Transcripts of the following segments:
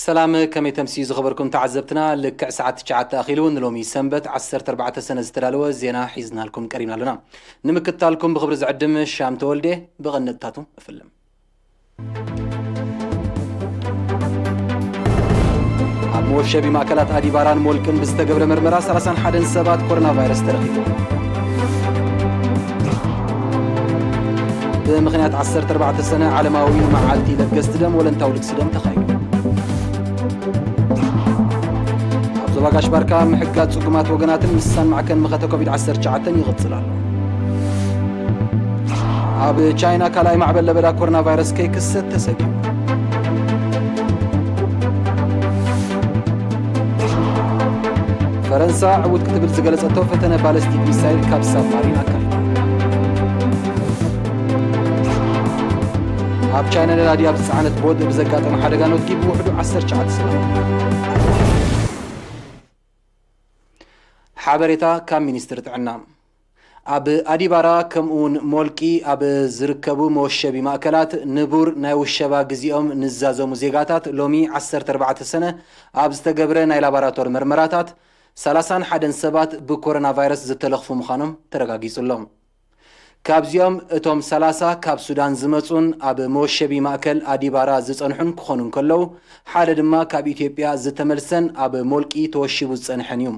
ሰላም፣ ከመይ ተምስዩ ዝኸበርኩም ተዓዘብትና? ልክዕ ሰዓት ትሽዓተ ኣኺሉ ንሎሚ ሰንበት ዓሰርተ ኣርባዕተ ሰነ ዝተዳለወ ዜና ሒዝናልኩም ቀሪብና ኣለና። ንምክትታልኩም ብኽብሪ ዝዕድም ሻም ተወልዴ። ብቐንድታቱ እፍልም። ኣብ መወሸቢ ማእከላት ኣዲባራን ሞልቅን ብዝተገብረ መርመራ ሰላሳን ሓደን ሰባት ኮሮና ቫይረስ ተረኺቡ። ብምኽንያት ዓሰርተ ኣርባዕተ ሰነ ዓለማዊ መዓልቲ ለገስቲ ደም ወለንታዊ ልግሲ ደም ተኻይዱ። ኣብ ዞባ ጋሽ ባርካ ምሕጋዝ ጽጉማት ወገናትን ምስሳን ማዕከን መኸተ ኮቪድ ዓሰርተ ትሽዓተ ይቕጽል ኣሎ። ኣብ ቻይና ካልኣይ ማዕበል ለበዳ ኮሮና ቫይረስ ከይክሰት ተሰጊኡ። ፈረንሳ ዕዉት ክትብል ዝገለጸቶ ፈተነ ባለስቲክ ሚሳይል ካብ ሳብማሪን ኣካይዳ። ኣብ ቻይና ነዳዲ ኣብ ዝጸዓነት ቦጥ ብዘጋጠመ ሓደጋ ነድጊ ብውሕዱ ዓሰርተ ትሽዓተ ሰባት። ሓበሬታ ካብ ሚኒስትሪ ጥዕና። ኣብ ኣዲባራ ከምኡውን ሞልቂ ኣብ ዝርከቡ መወሸቢ ማእከላት ንቡር ናይ ውሸባ ግዜኦም ንዛዘሙ ዜጋታት ሎሚ ዓሰርተ ኣርባዕተ ሰነ ኣብ ዝተገብረ ናይ ላቦራቶሪ መርመራታት ሰላሳን ሓደን ሰባት ብኮሮና ቫይረስ ዝተለኽፉ ምዃኖም ተረጋጊጹ ኣሎ። ካብዚኦም እቶም ሰላሳ ካብ ሱዳን ዝመጹን ኣብ መወሸቢ ማእከል ኣዲባራ ዝጸንሑን ክኾኑ እንከለዉ፣ ሓደ ድማ ካብ ኢትዮጵያ ዝተመልሰን ኣብ ሞልቂ ተወሺቡ ዝጸንሐን እዩ።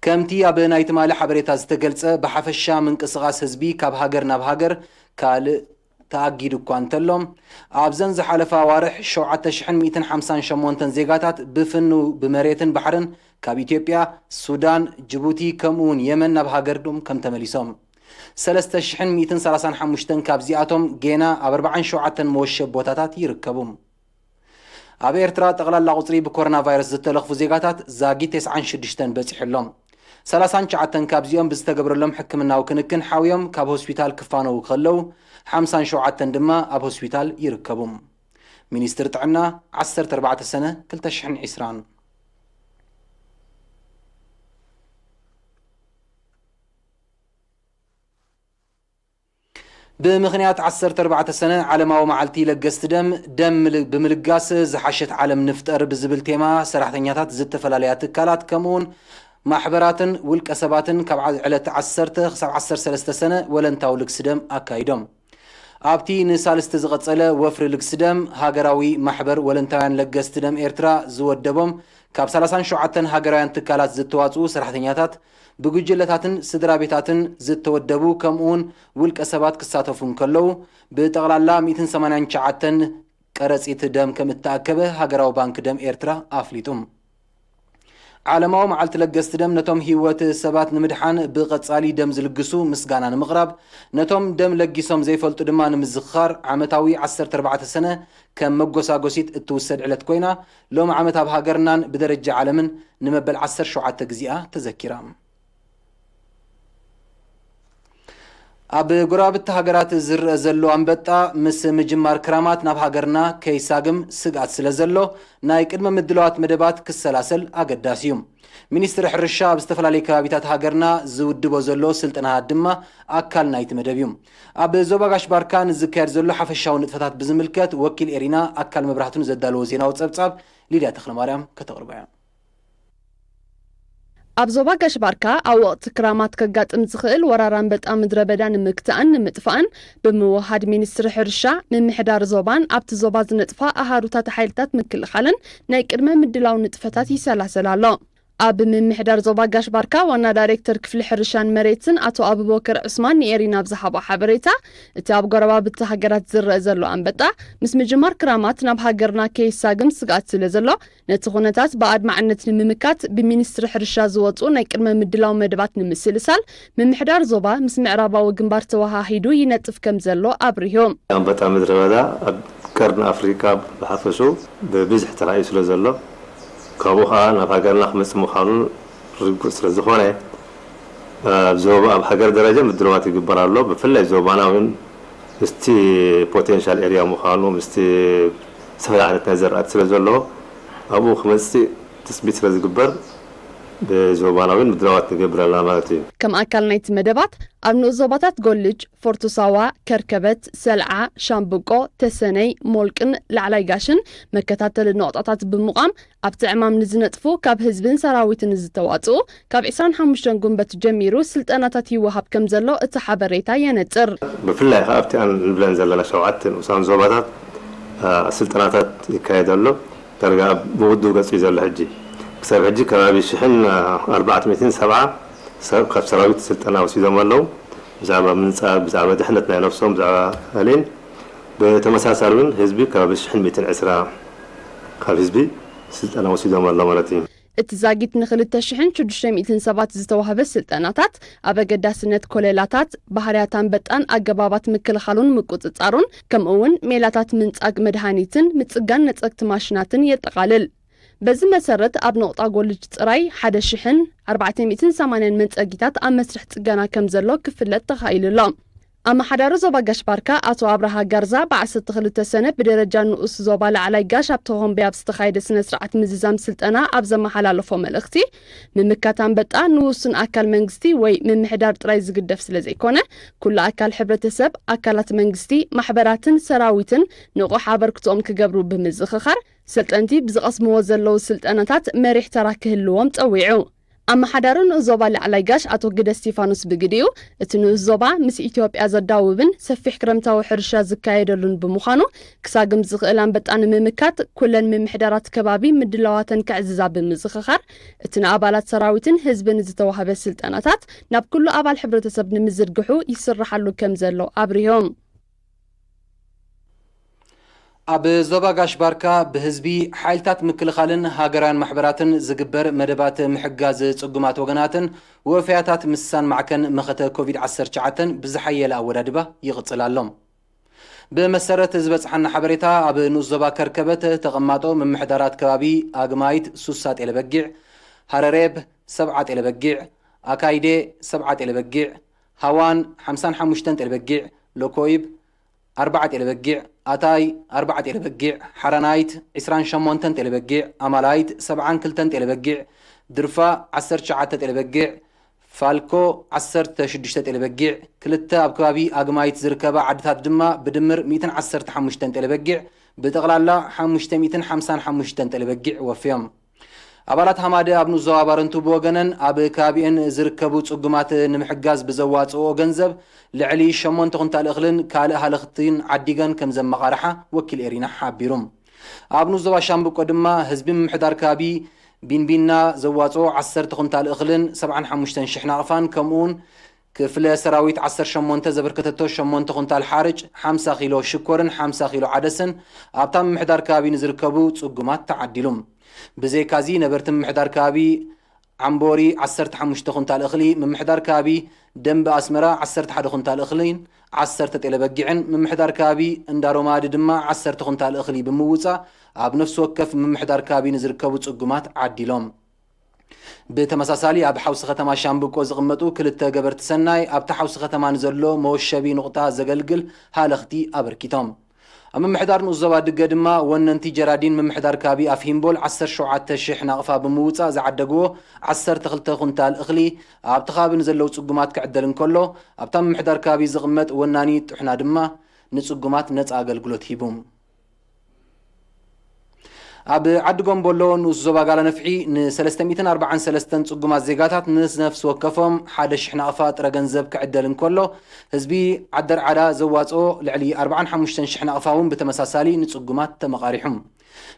ከምቲ ኣብ ናይ ትማሊ ሓበሬታ ዝተገልጸ፣ ብሓፈሻ ምንቅስቓስ ህዝቢ ካብ ሃገር ናብ ሃገር ካልእ ተኣጊዱ እኳ እንተሎ፣ ኣብዘን ዝሓለፋ ኣዋርሕ ሸውዓተ ሽሕን ሚእትን ሓምሳን ሸሞንተን ዜጋታት ብፍኑ ብመሬትን ባሕርን ካብ ኢትዮጵያ፣ ሱዳን፣ ጅቡቲ ከምኡ እውን የመን ናብ ሃገርዶም ከም ተመሊሶም፣ ሰለስተ ሽሕን ሚእትን ሰላሳን ሓሙሽተን ካብዚኣቶም ጌና ኣብ ኣርባዓን ሸውዓተን መወሸብ ቦታታት ይርከቡ። ኣብ ኤርትራ ጠቕላላ ቁጽሪ ብኮሮና ቫይረስ ዝተለኽፉ ዜጋታት ዛጊት ተስዓን ሽዱሽተን በጺሑ ኣሎ። ሰላሳን ትሽዓተን ካብዚኦም ብዝተገብረሎም ሕክምናዊ ክንክን ሓውዮም ካብ ሆስፒታል ክፋነዉ ከለዉ፣ ሓምሳን ሸውዓተን ድማ ኣብ ሆስፒታል ይርከቡ። ሚኒስትሪ ጥዕና፣ ዓሰርተ ኣርባዕተ ሰነ ክልተ ሽሕን ዕስራን። ብምኽንያት ዓሰርተ ኣርባዕተ ሰነ ዓለማዊ መዓልቲ ለገስቲ ደም፣ ደም ምል-፣ ብምልጋስ ዝሓሸት ዓለም ንፍጠር ብዝብል ቴማ፣ ሰራሕተኛታት ዝተፈላለያ ትካላት ከምኡውን ማሕበራትን ውልቀ ሰባትን ካብ ዓ-፣ ዕለት ዓሰርተ ክሳብ ዓሰርተ ሰለስተ ሰነ ወለንታዊ ልግሲ ደም ኣካይዶም። ኣብቲ ንሳልስቲ ዝቐጸለ ወፍሪ ልግሲ ደም፣ ሃገራዊ ማሕበር ወለንታውያን ለገስቲ ደም ኤርትራ ዝወደቦም ካብ ሰላሳን ሸውዓተን ሃገራውያን ትካላት ዝተዋጽኡ ሰራሕተኛታት፣ ብጉጅለታትን ስድራ ቤታትን ዝተወደቡ ከምኡውን ውልቀ ሰባት ክሳተፉ እንከለዉ፣ ብጠቕላላ ሚእትን ሰማንያን ትሽዓተን ቀረጺት ደም ከም እተኣከበ ሃገራዊ ባንክ ደም ኤርትራ ኣፍሊጡ። ዓለማዊ መዓልቲ ለገስቲ ደም ነቶም ህይወት ሰባት ንምድሓን ብቐጻሊ ደም ዝልግሱ ምስጋና ንምቕራብ፣ ነቶም ደም ለጊሶም ዘይፈልጡ ድማ ንምዝኽኻር ዓመታዊ ዓሰርተ ኣርባዕተ ሰነ ከም መጎሳጎሲት እትውሰድ ዕለት ኮይና፣ ሎሚ ዓመት ኣብ ሃገርናን ብደረጃ ዓለምን ንመበል ዓሰርተ ሸውዓተ ግዜኣ ተዘኪራ። ኣብ ጎረባብቲ ሃገራት ዝረአ ዘሎ ኣንበጣ ምስ ምጅማር ክራማት ናብ ሃገርና ከይሳግም ስግኣት ስለ ዘሎ፣ ናይ ቅድመ ምድላዋት መደባት ክሰላሰል ኣገዳሲ እዩ። ሚኒስትሪ ሕርሻ ኣብ ዝተፈላለዩ ከባቢታት ሃገርና ዝውድቦ ዘሎ ስልጠናታት ድማ ኣካል ናይቲ መደብ እዩ። ኣብ ዞባ ጋሽ ባርካ ንዝካየድ ዘሎ ሓፈሻዊ ንጥፈታት ብዝምልከት ወኪል ኤሪና ኣካል መብራህቱ ንዘዳለዎ ዜናዊ ጸብጻብ ሊድያ ተኽለማርያም ከተቕርቦ እያ። ኣብ ዞባ ጋሽ ባርካ ኣብ ወቕቲ ክራማት ከጋጥም ዝኽእል ወራር ኣንበጣ ምድረ በዳ ንምግታእን ንምጥፋእን ብምውሃድ ሚኒስትሪ ሕርሻ፣ ምምሕዳር ዞባን ኣብቲ ዞባ ዝነጥፋ ኣሃዱታት ሓይልታት ምክልኻልን ናይ ቅድመ ምድላው ንጥፈታት ይሰላሰል ኣሎ። ኣብ ምምሕዳር ዞባ ጋሽ ባርካ ዋና ዳይሬክተር ክፍሊ ሕርሻን መሬትን ኣቶ ኣቡበከር ዑስማን ንኤሪና ኣብ ዝሃቦ ሓበሬታ፣ እቲ ኣብ ጎረባብቲ ሃገራት ዝረአ ዘሎ ኣንበጣ ምስ ምጅማር ክራማት ናብ ሃገርና ከይሳግም ስግኣት ስለ ዘሎ፣ ነቲ ኩነታት ብኣድማዕነት ንምምካት ብሚኒስትሪ ሕርሻ ዝወጹ ናይ ቅድመ ምድላው መደባት ንምስልሳል ምምሕዳር ዞባ ምስ ምዕራባዊ ግንባር ተወሃሂዱ ይነጥፍ ከም ዘሎ ኣብሪሁ። ኣንበጣ ምድረ በዳ ኣብ ቀርኒ ኣፍሪቃ ብሓፈሽኡ ብብዝሒ ተራእዩ ስለ ዘሎ፣ ካብኡ ኸዓ ናብ ሃገርና ክመጽእ ምዃኑ ርጉእ ስለ ዝኾነ፣ ኣብ ዞባ፣ ኣብ ሃገር ደረጃ ምድላዋት ይግበር ኣሎ። ብፍላይ ዞባና እውን ምስቲ ፖቴንሻል ኤሪያ ምዃኑ፣ ምስቲ ዝተፈላለዩ ዓይነት ናይ ዘራእቲ ስለ ዘለዎ፣ ኣብኡ ክመጽእ ትጽቢት ስለ ዝግበር፣ ብዞባና እውን ምድላዋት ንገብር ኣለና ማለት እዩ። ከም ኣካል ናይቲ መደባት ኣብ ንኡስ ዞባታት ጎልጅ፣ ፎርቶ ሳዋ፣ ከርከበት፣ ሰልዓ፣ ሻምብቆ፣ ተሰነይ፣ ሞልቅን ላዕላይ ጋሽን መከታተሊ ነቑጣታት ብምቋም ኣብቲ ዕማም ንዝነጥፉ ካብ ህዝብን ሰራዊትን ዝተዋፅኡ ካብ ዕስራን ሓሙሽተን ጉንበት ጀሚሩ ስልጠናታት ይወሃብ ከም ዘሎ እቲ ሓበሬታ የነፅር። ብፍላይ ከኣ ኣብቲ ኣን ንብለን ዘለና ሸውዓተ ንኡሳን ዞባታት ስልጠናታት ይካየድ ኣሎ። ዳርጋ ብውድብ ገጹ እዩ ዘሎ። ሕጂ ክሳብ ሕጂ ከባቢ ሽሕን ኣርባዕተ ሚእትን ሰብዓ ሰብ ካብ ሰራዊት ስልጠና ወሲዶም ኣለዉ። ብዛዕባ ምንጻግ፣ ብዛዕባ ድሕነት ናይ ነፍሶም፣ ብዛዕባ ኣሌን ብተመሳሳሊ እውን ህዝቢ ከባቢ ሽሕን ሚእትን ዕስራ ካብ ህዝቢ ስልጠና ወሲዶም ኣሎ ማለት እዩ። እቲ ዛጊት ንክልተ ሽሕን ሽዱሽተ ሚእትን ሰባት ዝተዋህበ ስልጠናታት ኣብ ኣገዳስነት ኮለላታት፣ ባህርያት ኣንበጣን ኣገባባት ምክልኻሉን ምቁጽጻሩን፣ ከምኡ እውን ሜላታት ምንጻግ መድሃኒትን ምጽጋን ነጸግቲ ማሽናትን የጠቓልል። በዚ መሰረት ኣብ ነቑጣ ጎልጅ ጥራይ ሓደ ሽሕን ኣርባዕተ ሚእትን ሰማንያን መንጸጊታት ኣብ መስርሕ ጽገና ከም ዘሎ ክፍለጥ ተኻኢሉ ኣሎ። ኣመሓዳሪ ዞባ ጋሽ ባርካ ኣቶ ኣብርሃ ጋርዛ ብ ዓሰርተ ክልተ ሰነ ብደረጃ ንኡስ ዞባ ላዕላይ ጋሽ ኣብ ተኾምቢ ኣብ ዝተኻየደ ስነ ስርዓት ምዝዛም ስልጠና ኣብ ዘመሓላለፎ መልእኽቲ፣ ምምካት ኣንበጣ ንውሱን ኣካል መንግስቲ ወይ ምምሕዳር ጥራይ ዝግደፍ ስለ ዘይኮነ፣ ኩሉ ኣካል ሕብረተሰብ፣ ኣካላት መንግስቲ፣ ማሕበራትን ሰራዊትን ንቑሕ ኣበርክቶኦም ክገብሩ ብምዝኽኻር፣ ሰልጠንቲ ብዝቐስምዎ ዘለዉ ስልጠናታት መሪሕ ተራ ክህልዎም ጸዊዑ። ኣመሓዳሪ ንኡስ ዞባ ላዕላይ ጋሽ ኣቶ ግደ እስቲፋኖስ ብግዲኡ፣ እቲ ንኡስ ዞባ ምስ ኢትዮጵያ ዘዳውብን ሰፊሕ ክረምታዊ ሕርሻ ዝካየደሉን ብምዃኑ፣ ክሳግም ዝኽእል ኣንበጣ ንምምካት ኩለን ምምሕዳራት ከባቢ ምድላዋተን ከዕዝዛ ብምዝኽኻር፣ እቲ ንኣባላት ሰራዊትን ህዝብን ዝተዋህበ ስልጠናታት ናብ ኩሉ ኣባል ሕብረተሰብ ንምዝርግሑ ይስርሓሉ ከም ዘሎ ኣብሪሆም። ኣብ ዞባ ጋሽ ባርካ ብህዝቢ፣ ሓይልታት ምክልኻልን ሃገራውያን ማሕበራትን ዝግበር መደባት ምሕጋዝ ጽጉማት ወገናትን ወፈያታት ምስሳን ማዕከን መኸተ ኮቪድ ዓሰርተ ትሽዓተ ብዝሓየለ ኣወዳድባ ይቕጽል ኣሎ። ብመሰረት ዝበጽሓና ሓበሬታ፣ ኣብ ንኡስ ዞባ ከርከበት ተቐማጦ ምምሕዳራት ከባቢ ኣግማይት ሱሳ ጤለ በጊዕ፣ ሃረሬብ ሰብዓ ጤለ በጊዕ፣ ኣካይዴ ሰብዓ ጤለ በጊዕ፣ ሃዋን ሓምሳን ሓሙሽተን ጤለ በጊዕ፣ ሎኮይብ ኣርባዓ ጤለ በጊዕ፣ ኣታይ ኣርባዓ ጤለ በጊዕ፣ ሓራናይት ዕስራን ሸሞንተን ጤለ በጊዕ፣ ኣማላይት ሰብዓን ክልተን ጤለ በጊዕ፣ ድርፋ ዓሰርተ ትሽዓተ ጤለ በጊዕ፣ ፋልኮ ዓሰርተ ሽዱሽተ ጤለ በጊዕ፣ ክልተ ኣብ ከባቢ ኣግማይት ዝርከባ ዓድታት ድማ ብድምር ሚእትን ዓሰርተ ሓሙሽተን ጤለ በጊዕ፣ ብጠቕላላ ሓሙሽተ ሚእትን ሓምሳን ሓሙሽተን ጤለ በጊዕ ወፍዮም። ኣባላት ሃማደ ኣብ ንኡስ ዞባ ባረንቱ ብወገነን ኣብ ከባቢአን ዝርከቡ ጽጉማት ንምሕጋዝ ብዘዋጽኦ ገንዘብ ልዕሊ ሸሞንተ ኩንታል እኽልን ካልእ ሃለኽትን ዓዲገን ከም ዘመቓርሓ ወኪል ኤሪና ሓቢሩ። ኣብ ንኡስ ዞባ ሻምብቆ ድማ ህዝቢ ምምሕዳር ከባቢ ቢንቢና ዘዋጽኦ ዓሰርተ ኩንታል እኽልን ሰብዓን ሓሙሽተን ሽሕ ናቕፋን ከምኡውን ክፍለ ሰራዊት ዓሰርተ ሸሞንተ ዘበርከተቶ ሸሞንተ ኩንታል ሓርጭ፣ ሓምሳ ኪሎ ሽኮርን ሓምሳ ኪሎ ዓደስን ኣብታ ምምሕዳር ከባቢ ንዝርከቡ ጽጉማት ተዓዲሉ። ብዘይካዚ ነበርቲ ምምሕዳር ከባቢ ዓምቦሪ ዓሰርተ ሓሙሽተ ኩንታል እኽሊ፣ ምምሕዳር ከባቢ ደንበ ኣስመራ ዓሰርተ ሓደ ኩንታል እኽሊን ዓሰርተ ጤለ በጊዕን፣ ምምሕዳር ከባቢ እንዳሮማዲ ድማ ዓሰርተ ኩንታል እኽሊ ብምውጻእ ኣብ ነፍሲ ወከፍ ምምሕዳር ከባቢ ንዝርከቡ ጽጉማት ዓዲሎም። ብተመሳሳሊ ኣብ ሓውሲ ከተማ ሻምብቆ ዝቕመጡ ክልተ ገበርቲ ሰናይ ኣብቲ ሓውሲ ከተማ ንዘሎ መወሸቢ ኑቕጣ ዘገልግል ሃለኽቲ ኣበርኪቶም። ኣብ ምምሕዳር ንኡስ ዞባ ድገ ድማ ወነንቲ ጀራዲን ምምሕዳር ከባቢ ኣፍ ሂምቦል ዓሰርተ ሸውዓተ ሽሕ ናቕፋ ብምውጻእ ዝዓደግዎ ዓሰርተ ክልተ ኩንታል እኽሊ ኣብቲ ከባቢ ንዘለዉ ጽጉማት ክዕደል እንከሎ፣ ኣብታ ምምሕዳር ከባቢ ዝቕመጥ ወናኒ ጥሕና ድማ ንጽጉማት ነጻ ኣገልግሎት ሂቡ። ኣብ ዓዲ ጎምቦሎ ንኡስ ዞባ ጋላ ነፍሒ ንሰለስተ ሚእትን ኣርባዓን ሰለስተን ጽጉማት ዜጋታት ንነፍሲ ወከፎም ሓደ ሽሕ ናቕፋ ጥረ ገንዘብ ክዕደል እንከሎ፣ ህዝቢ ዓደርዓዳ ዘዋጽኦ ልዕሊ ኣርባዓን ሓሙሽተን ሽሕ ናቕፋ እውን ብተመሳሳሊ ንጽጉማት ተመቓሪሑ።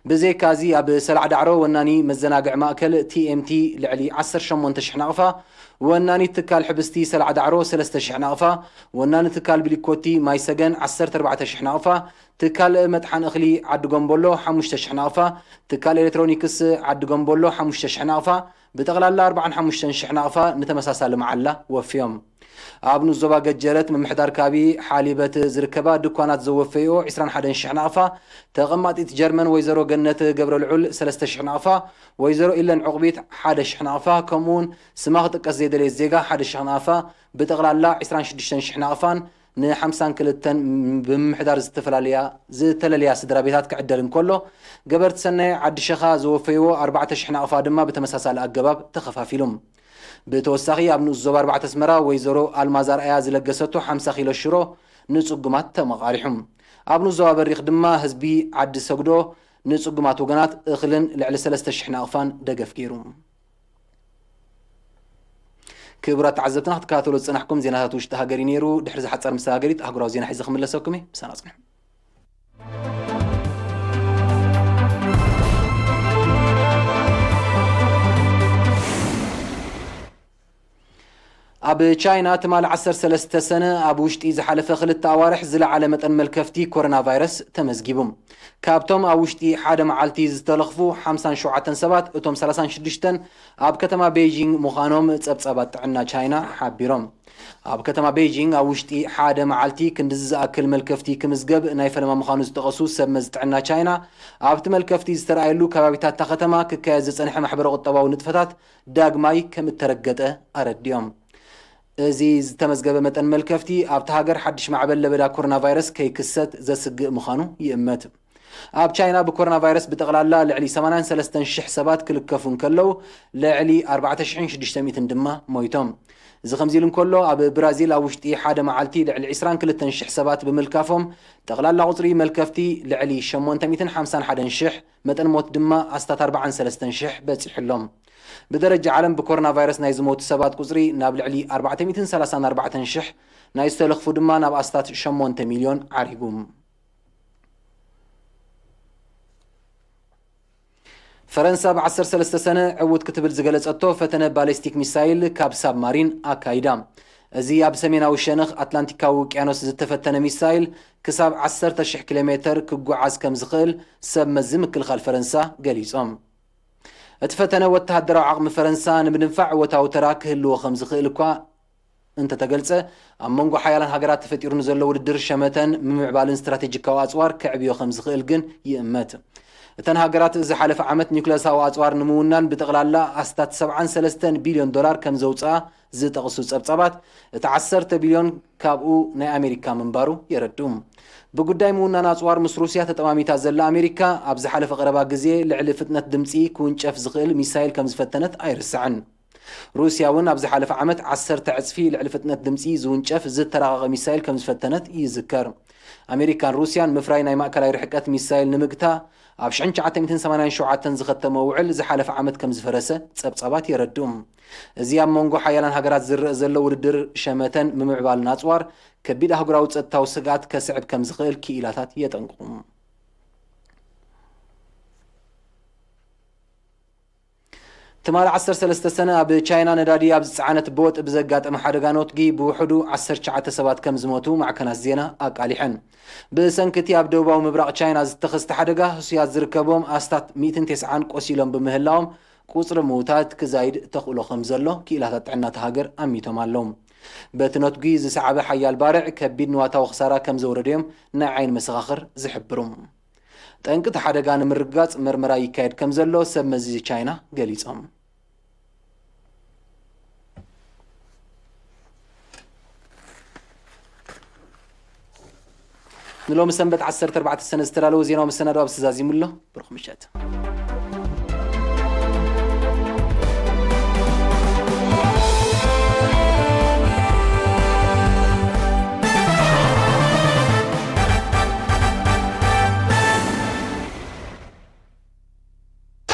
ብዘይካዚ ኣብ ሰላዕ ዳዕሮ ወናኒ መዘናግዒ ማእከል ቲ ኤም ቲ ልዕሊ ዓሰርተ ሸሞንተ ሽሕ ናቕፋ፣ ወናኒ ትካል ሕብስቲ ሰላዕ ዳዕሮ ሰለስተ ሽሕ ናቕፋ፣ ወናኒ ትካል ብሊኮቲ ማይ ሰገን ዓሰርተ ኣርባዕተ ሽሕ ናቕፋ፣ ትካል መጥሓን እኽሊ ዓዲ ጎምቦሎ ሓሙሽተ ሽሕ ናቕፋ፣ ትካል ኤሌክትሮኒክስ ዓዲ ጎምቦሎ ሓሙሽተ ሽሕ ናቕፋ፣ ብጠቕላላ ኣርባዓን ሓሙሽተን ሽሕ ናቕፋ ንተመሳሳሊ መዓላ ወፍዮም። ኣብ ንኡስ ዞባ ገጀረት ምምሕዳር ከባቢ ሓሊበት ዝርከባ ድኳናት ዘወፈይኦ ዕስራን ሓደን ሽሕ ናቕፋ፣ ተቐማጢት ጀርመን ወይዘሮ ገነት ገብረ ልዑል ሰለስተ ሽሕ ናቕፋ፣ ወይዘሮ ኢለን ዕቑቢት ሓደ ሽሕ ናቕፋ፣ ከምኡውን ስማ ክጥቀስ ዘይደለየት ዜጋ ሓደ ሽሕ ናቕፋ፣ ብጠቕላላ ዕስራን ሽዱሽተን ሽሕ ናቕፋን ን52 ብምምሕዳር ዝተፈላለያ ዝተለለያ ስድራ ቤታት ክዕደል እንከሎ፣ ገበርቲ ሰናይ ዓዲ ሸኻ ዝወፈይዎ ኣርባዕተ ሽሕ ናቕፋ ድማ ብተመሳሳሊ ኣገባብ ተኸፋፊሉ። ብተወሳኺ ኣብ ንኡስ ዞባ ኣርባዕተ ኣስመራ ወይዘሮ ኣልማዝ ኣርኣያ ዝለገሰቶ ሓምሳ ኪሎ ሽሮ ንጽጉማት ተመቓሪሑ። ኣብ ንኡስ ዞባ በሪኽ ድማ ህዝቢ ዓዲ ሰግዶ ንጽጉማት ወገናት እኽልን ልዕሊ ሰለስተ ሽሕ ናቕፋን ደገፍ ገይሩ። ክቡራት ተዓዘብትና ክትከታተሉ ዝጸናሕኩም ዜናታት ውሽጢ ሃገር እዩ ነይሩ። ድሕሪ ዝሓጸር መሰጋገሪት ኣህጉራዊ ዜና ሒዘ ክምለሰኩም እየ። ምሳና ጽንሑ። ኣብ ቻይና ትማሊ ዓሰርተ ሰለስተ ሰነ ኣብ ውሽጢ ዝሓለፈ ክልተ ኣዋርሕ ዝለዓለ መጠን መልከፍቲ ኮሮና ቫይረስ ተመዝጊቡ። ካብቶም ኣብ ውሽጢ ሓደ መዓልቲ ዝተለኽፉ ሓምሳን ሸውዓተን ሰባት፣ እቶም ሰላሳን ሽዱሽተን ኣብ ከተማ ቤይጂንግ ምዃኖም ጸብጻባት ጥዕና ቻይና ሓቢሮም። ኣብ ከተማ ቤይጂንግ ኣብ ውሽጢ ሓደ መዓልቲ ክንድዚ ዝኣክል መልከፍቲ ክምዝገብ ናይ ፈለማ ምዃኑ ዝጠቐሱ ሰብ መዚ ጥዕና ቻይና፣ ኣብቲ መልከፍቲ ዝተረኣየሉ ከባቢታት እታ ከተማ ክካየድ ዝጸንሐ ማሕበረ ቁጠባዊ ንጥፈታት ዳግማይ ከም እተረገጠ ኣረዲኦም። እዚ ዝተመዝገበ መጠን መልከፍቲ ኣብታ ሃገር ሓድሽ ማዕበል ለበዳ ኮሮና ቫይረስ ከይክሰት ዘስግእ ምዃኑ ይእመት። ኣብ ቻይና ብኮሮና ቫይረስ ብጠቕላላ ልዕሊ ሰማንያን ሰለስተን ሽሕ ሰባት ክልከፉ እንከለዉ፣ ልዕሊ ኣርባዕተ ሽሕን ሽዱሽተ ሚእትን ድማ ሞይቶም። እዚ ከምዚ ኢሉ እንከሎ፣ ኣብ ብራዚል ኣብ ውሽጢ ሓደ መዓልቲ ልዕሊ ዕስራን ክልተን ሽሕ ሰባት ብምልካፎም፣ ጠቕላላ ቁጽሪ መልከፍቲ ልዕሊ ሸሞንተ ሚእትን ሓምሳን ሓደን ሽሕ፣ መጠን ሞት ድማ ኣስታት ኣርባዓን ሰለስተን ሽሕ በጺሑ ኣሎ። ብደረጃ ዓለም ብኮሮና ቫይረስ ናይ ዝሞቱ ሰባት ቁጽሪ ናብ ልዕሊ ኣርባዕተ ሚእትን ሰላሳን ኣርባዕተን ሽሕ፣ ናይ ዝተለኽፉ ድማ ናብ ኣስታት ሸሞንተ ሚልዮን ዓሪጉ። ፈረንሳ ብ ዓሰርተ ሰለስተ ሰነ ዕዉት ክትብል ዝገለጸቶ ፈተነ ባሊስቲክ ሚሳይል ካብ ሳብማሪን ኣካይዳ። እዚ ኣብ ሰሜናዊ ሸነኽ ኣትላንቲካዊ ውቅያኖስ ዝተፈተነ ሚሳይል ክሳብ ዓሰርተ ሽሕ ኪሎ ሜተር ክጓዓዝ ከም ዝኽእል ሰብ መዚ ምክልኻል ፈረንሳ ገሊጾም። እቲ ፈተነ ወተሃደራዊ ዓቕሚ ፈረንሳ ንምድንፋዕ እወታዊ ተራ ክህልዎ ከም ዝኽእል እኳ እንተተገልጸ፣ ኣብ መንጎ ሓያላን ሃገራት ተፈጢሩ ንዘሎ ውድድር ሸመተን ምምዕባልን ስትራቴጂካዊ ኣጽዋር ከዕብዮ ከም ዝኽእል ግን ይእመት። እተን ሃገራት ዝሓለፈ ዓመት ኒውክለሳዊ ኣጽዋር ንምውናን ብጠቕላላ ኣስታት ሰብዓን ሰለስተን ቢልዮን ዶላር ከም ዘውጽኣ ዝጠቕሱ ጸብጻባት፣ እቲ ዓሰርተ ቢልዮን ካብኡ ናይ ኣሜሪካ ምንባሩ የረድኡ። ብጉዳይ ምውናን ኣጽዋር ምስ ሩስያ ተጠማሚታ ዘላ ኣሜሪካ፣ ኣብ ዝሓለፈ ቀረባ ግዜ ልዕሊ ፍጥነት ድምጺ ክውንጨፍ ዝኽእል ሚሳይል ከም ዝፈተነት ኣይርሳዕን። ሩስያ እውን ኣብ ዝሓለፈ ዓመት ዓሰርተ ዕጽፊ ልዕሊ ፍጥነት ድምጺ ዝውንጨፍ ዝተራቐቐ ሚሳይል ከም ዝፈተነት ይዝከር። ኣሜሪካን ሩስያን ምፍራይ ናይ ማእከላይ ርሕቀት ሚሳይል ንምግታ ኣብ ሽሕን ትሽዓተ ሚእትን ሰማንያን ሸውዓተን ዝኸተመ ውዕል ዝሓለፈ ዓመት ከም ዝፈረሰ ጸብጻባት የረድኡ። እዚ ኣብ መንጎ ሓያላን ሃገራት ዝረአ ዘሎ ውድድር ሸመተን ምምዕባልን ኣጽዋር ከቢድ ኣህጉራዊ ጸጥታዊ ስግኣት ከስዕብ ከም ዝኽእል ክኢላታት የጠንቅቑ። ትማሊ ዓሰርተ ሰለስተ ሰነ ኣብ ቻይና ነዳዲ ኣብ ዝጸዓነት ቦጥ ብዘጋጠመ ሓደጋ ነትጒ ብውሕዱ ዓሰርተ ትሽዓተ ሰባት ከም ዝሞቱ ማዕከናት ዜና ኣቃሊሐን። ብሰንኪ እቲ ኣብ ደቡባዊ ምብራቕ ቻይና ዝተኸስተ ሓደጋ፣ ህሱያት ዝርከቦም ኣስታት ሚእትን ተስዓን ቆሲሎም ብምህላዎም፣ ቁጽሪ ምዉታት ክዛይድ ተኽእሎ ከም ዘሎ ክኢላታት ጥዕና እታ ሃገር ኣሚቶም ኣለዉ። በቲ ነትጒ ዝሰዓበ ሓያል ባርዕ ከቢድ ንዋታዊ ክሳራ ከም ዘውረደዮም ናይ ዓይኒ መሰኻኽር ዝሕብሩ። ጠንቂ እቲ ሓደጋ ንምርግጋጽ መርመራ ይካየድ ከም ዘሎ ሰብ መዚ ቻይና ገሊጾም። ንሎሚ ሰንበት ዓሰርተ ኣርባዕተ ሰነ ዝተዳለወ ዜናዊ መሰናዶ ኣብዚ ተዛዚሙ ኣሎ። ብሩኽ ምሸት።